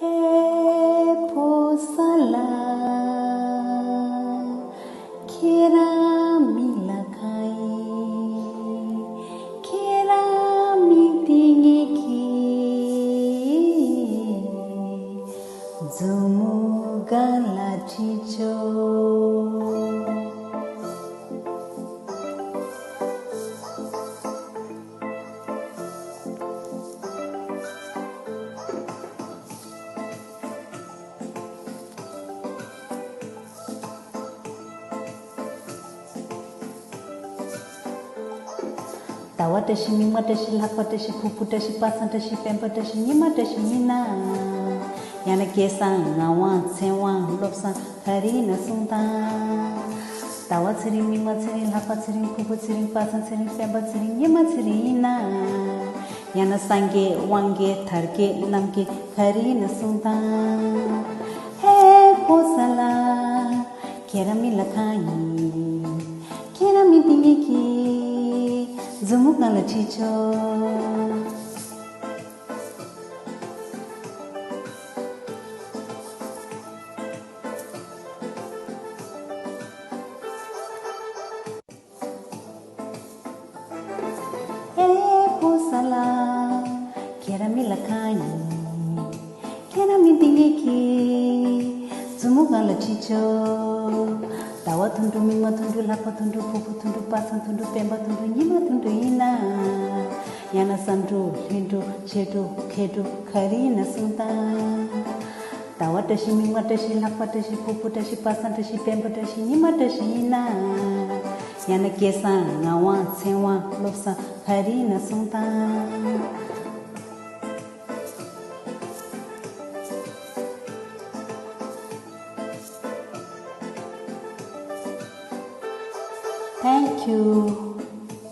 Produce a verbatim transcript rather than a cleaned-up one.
ཨེ་ཕོ་ས་ལ། ཁྱེད་རང་མི་ལ་ཁ་ཡིན། ཁྱེད་རང་མི་དེ་ངེད་ཀྱི། མཛུབ་མོ་སྒང་ལ་ཁྲིད་ཆོག་ཟླ་བ་བཀྲ་ཤིས་མིག་དམར་བཀྲ་ཤིས་ལྷག་པ་བཀྲ་ཤིས་ཕུར་བུ་བཀྲ་ཤིས་པ་སངས་བཀྲ་ཤིས་སྤེན་པ་བཀྲ་ཤིས་ཉི་མ་བཀྲ་ཤིས་ཡིན་ན། ཡང་ན་སྐལ་བཟང་ངག་དབང་ཚེ་དབང་བློ་བཟང་ག་རེ་ཡིན་ན་གསུངས་དང་། ཟླ་བ་ཚེ་རིང་མིག་དམར་ཚེ་རིང་ལྷག་པ་ཚེ་རིང་ཕུར་བུ་ཚེ་རིང་པ་སངས་ཚེ་རིང་སྤེན་པ་ཚེ་རིང་ཉི་མ་ཚེ་རིང་ཡིན་ན། ཡང་ན་སངས་རྒྱས་དབང་རྒྱལ་དར་རྒྱས་རྣམ་རྒྱལ་ག་རེ་ཡིན་ན་གསུངས་དང་། ཧེ་ཕོ་ས་ལ། ཁྱེད་རང་མི་ལ་ཁ་ཡིན། ཁྱེད་རང་མི་དེ་ངེད་ཀྱི། མཛུབ་མོ་སྒང་ལ་ཁྲིད་ཆོག་ཨེ་ཕོ་ས་ལ། ཁྱེད་རང་མི་ལ་ཁ་ཡིན། ཁྱེད་རང་མི་དེ་ངེད་ཀྱི། མཛུབ་མོ་སྒང་ལ་ཁྲིད་ཆོག་ཟླ་བ་དུང་དུང་མིག་དམར་དུང་དུང་ལྷག་པ་དུང་དུང་ཕུར་བུ་དུང་དུང་པ་སངས་དུང་དུང་སྤེན་པ་དུང་དུང་ཉི་མ་དུང་དུང་ཡིན་ན། ཡང་ན་བསམ་འགྲུབ་ལྷུན་འགྲུབ་ཆེ་འགྲུབ་མཁས་འགྲུབ་ག་རེ་ཡིན་ན་གསུངས་དང་། ཟླ་བ་བཀྲ་ཤིས་མིག་དམར་བཀྲ་ཤིས་ལྷག་པ་བཀྲ་ཤིས་ཕུར་བུ་བཀྲ་ཤིས་པ་སངས་བཀྲ་ཤིས་སྤེན་པ་བཀྲ་ཤིས་ཉི་མ་བཀྲ་ཤིས་ཡིན་ན། ཡང་ན་སྐལ་བཟང་ངག་དབང་ཚེ་དབང་བློ་བཟང་ག་རེ་ཡིན་ན་གསུངས་དང་། Thank you.